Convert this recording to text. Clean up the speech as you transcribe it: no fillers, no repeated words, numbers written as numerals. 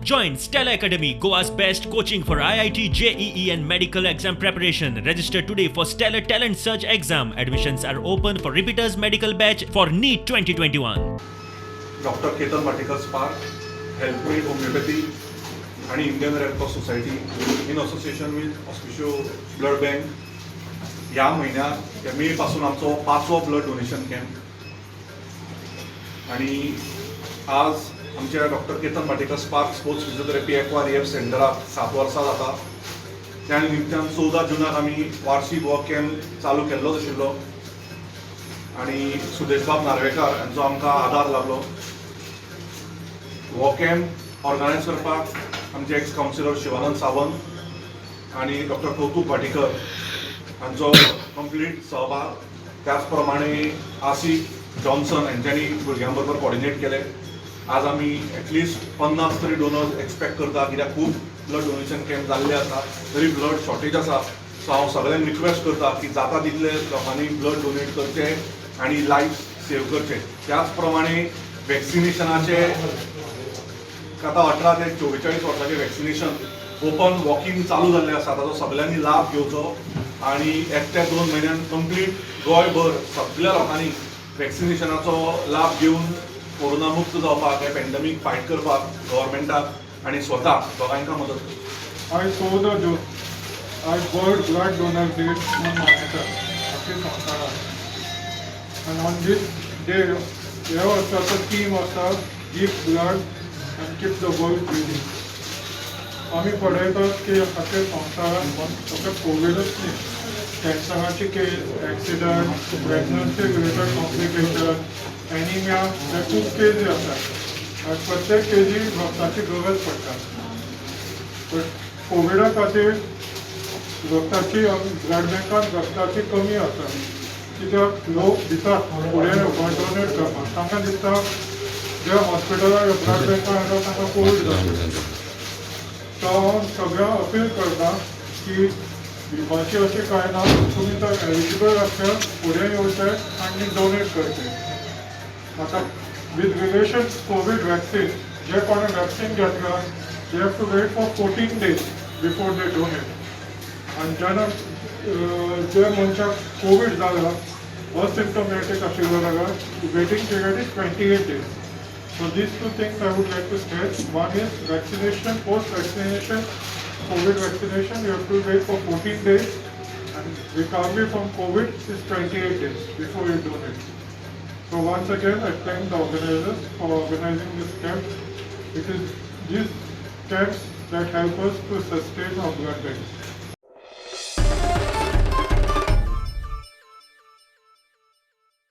Join Stella Academy, Goa's best coaching for IIT, JEE and medical exam preparation. Register today for Stellar Talent Search exam. Admissions are open for repeaters medical batch for NEET 2021. Doctor Ketan Bhatikar spark, हेल्थमेड homeopathy आणि Indian red cross society in association with Hospicio blood bank ह्या म्हयन्याक, ह्या मे पासून आमचो पांचवो blood donation camp आणि आज आमच्या doctor Ketan Bhatikar spark sports physiotherapy aqua rehab सेंटराक 7 वर्सां जाता. त्या निमित्तान 14 जुनाक आमी वार्षीक हो कॅम्प चालू केल्लोच आशिल्लो आणि सुदेशबाब नार्वेकार हांचो आमकां आदार लाभलो. हो कॅम्प ऑर्गनायज करपाक आमचे एक्स कावन्सिलर शिवानंद सावंत आणि डॉक्टर कौतुक भाटीकर हांचो कंप्लीट सहभाग. त्याच प्रमाणे आसिफ जॉन्सन हांच्यांनी भुरग्यां बरोबर कॉर्डिनेट केलें. आज आमी एटलिस्ट 50 तरी डोनर्स एक्सपेक्ट करता, कित्याक खूब ब्लड डोनेशन कॅम्प जाल्ले आसा तरी ब्लड शॉर्टेज आसा. सो हांव सगळ्यांक रिक्वेस्ट करता की जाता तितले लोकांनी ब्लड डोनेट करचें आनी लायफ सेव करचें. त्याच प्रमाणे वॅक्सिनेशनाचे आतां 18 ते 44 वर्सांचे वॅक्सिनेशन ओपन वॉक-इन चालू जाल्लें आसा. ताचो सगळ्यांनी लाभ घेवचो आणि 1 ते 2 म्हयन्यान कंप्लीट गोंयभर सगळ्या लोकांनी वॅक्सिनेशनाचो लाभ घेवन कोरोना मुक्त जावपाक, हे पॅन्डमीक फायट करपाक गव्हर्मेंटाक आनी स्वताक दोगांयका मदत करची. आयज 14 जून, आयज वर्ल्ड ब्लड डोनर डे म्हणून मनयतात आख्खे संवसारात. आनी ऑन these day, ह्या वर्साचो थीम आसा "Give blood and keep the world breathing". आमी पळयतात की आख्खे संवसारात फक्त कोविडच न्ही, कॅन्सराची case, accident, pregnancy related complication, anaemia, हे खूब केजी आसात आनी प्रत्येक केजी रक्ताची गरज पडटा. बट कोविडा खातीर रक्ताची, ब्लड बँकान रक्ताची कमी आसा, कित्याक लोक भितात फुडें ब्लड डोनेट करपाक. तांकां दिसता जे हॉस्पिटलार ब्लड बँकान येता तांकां कोवीड जाता. तो हांव सगळ्यांक अपील करता की भिवपाची अशें कांय ना. तुमी जर एलिजिबल आसल्यार फुडें येवचें आनी डोनेट करचें. आतां विथ रिलेशन कोवीड वॅक्सीन, जे कोणें वॅक्सीन घेतला, they have to wait for 14 days before they donate. आनी जेन्ना जे मनशाक कोवीड जाला, असिम्टोमॅटीक आशिल्लो जाल्यार waiting period is 28 days. So these two things I would like to stress. One is vaccination, post vaccination, COVID vaccination, you have to wait for 14 days, and recovery from COVID is 28 days before you donate. So once again, I thank the organizers for organizing this camp. It is these camps that help us to sustain our blood banks.